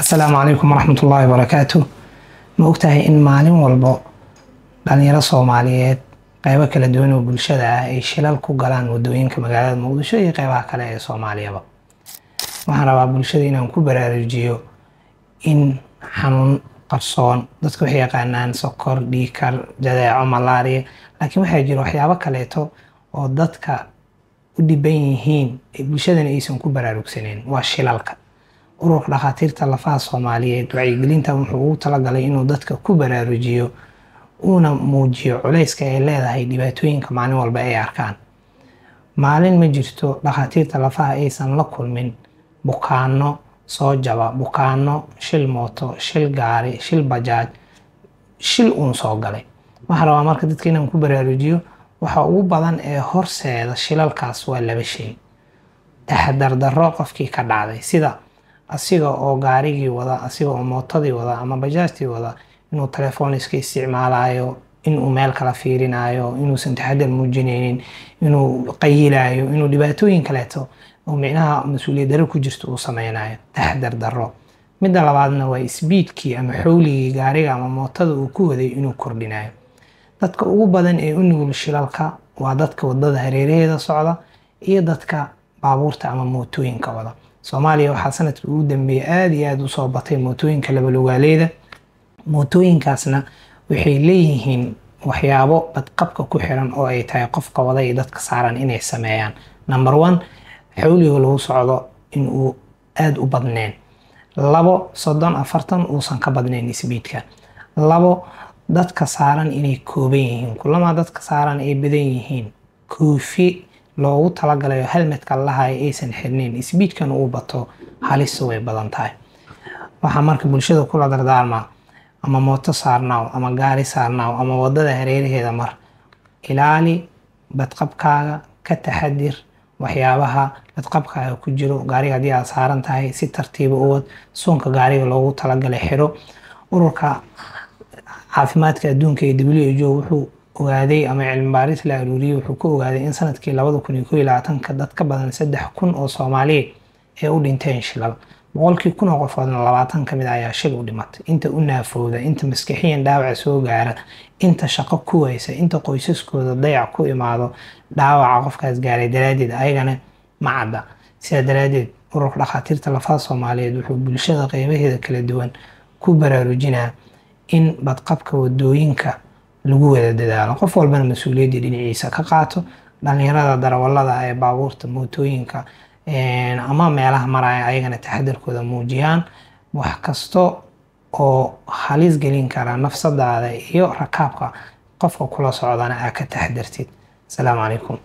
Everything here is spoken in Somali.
Asalaamu calaykum waraxmatullaahi wabarakaatu. Ma ogtahay in maalin walbo dhalinyaro Soomaaliyeed, qeybo kala duwan oo bulshada ah, ay shilal ku galaan wadooyinka magaalada Muqdisho iyo qeybaha kale ee Soomaaliyaba? Waxaan rabaa bulshada inaan ku baraarujiyo in xanuun qarsoon, dadka waxay yaqaanaan sokor, dhiigkar, jadeeco, malaria, laakiin waxaa jira waxyaabo kaleeto oo dadka u dhiban yihiin ee bulshadana aysan ku baraarugsaneyn, waa shilalka. Ururka Dhakhaatiirta Lafaha Soomaaliyeed wacyigelintan wuxuu ugu talagalay inuu dadka ku baraarujiyo uuna muujiyo culayska ay leedahay dhibaatooyinka maalin walba ay arkaan. Maalin ma jirto dhakhaatiirta lafaha aysan la kulmin bukaano soo jaba, bukaano shil mooto, shil gaari, shil bajaaj, shil uun soo galay. Waxaan rabaa marka dadka inaan ku baraarujiyo waxa ugu badan ee horseeda shilalkaas waa laba shay: taxadar darro qofkii ka dhacday, sida asiga oo gaarigii wada, asiga oo mootadii wada ama bajaajtii wada, inuu telefoon iska isticmaalayo, inuu meel kala fiirinayo, inuusan taxadar muujinaynin, inuu qayilayo, inuu dhibaatooyin kaleeto oo micnaha mas-uuliyad darro ku jirto uu sameynayo, taxadar darro. Midda labaadna waa speedkii ama xowligii gaariga ama mootada uu ku waday inuu kordhinayo. Dadka ugu badan ee u nugul shilalka waa dadka wadada hareeraheeda socda iyo dadka baabuurta ama mootooyinka wada. Soomaaliya waxaa sanadkii ugu dambeeyay aada iyo aada usoo batay mootooyinka labalugaaleyda. Mootooyinkaasna waxay leeyihiin waxyaabo badqabka ku xiran oo ay tahay qofka wada iyo dadka saaran inay sameeyaan. Number one, xawliga lagu socdo inuu aada u badneen, 2, 30, 40 uusan ka badnayn speedka. 2, dadka saaran inay kooban yihiin. Kulamaa dadka saaran ay badan yihiin, koofi loogu talagalayo helmetka lahayo aysan xirnayn, speedkan uu bato, halistu way badan tahay. Waxaa marka bulshada kula dardaarmaa, ama mooto saarnaaw ama gaari saarnaaw ama wadada hareeraheeda mar, ilaali badqabkaaga, ka taxadir waxyaabaha badqabkaaga ku jiro. Gaariga haddii aad saaran tahay, si tartiiba u wad, suunka gaariga loogu talagalay xiro. Ururka Caafimaadka Adduunka ee WHO wuxuu ogaaday ama cilmi baaris la aruuriyey wuxuu ku ogaaday in sanadkii 2021-ka dad ka badan 3000 oo Soomaaliya ee u dhinteen shilal. 100kii kun oo qofoodna 20 ka mid ayaa shil u dhimatay. Inta u naafowda, inta maskaxiyan dhaawaca soo gaara, inta shaqo ku waysa, inta qoysaskooda dayac ku imaado dhaawaca qofkaas gaaray daraaddeed, ayagana ma cadda. Sidaa daraaddeed, Ururka Dhakhaatiirta Lafaha Soomaaliyeed wuxuu bulshada qeybaheeda kala duwan ku baraarujinaa in badqabka wadooyinka lagu wada dadaalo, qof walbana mas-uuliyaddii dhinaciisa ka qaato. Dhalinyarada darawalada ee baabuurta, mootooyinka ama meelaha maraya, ayagana taxadarkooda muujiyaan. Wax kasta oo halis gelin kara nafsadaada iyo rakaabka qofka kula socdana aa ka taxadartid. Asalaamu calaykum.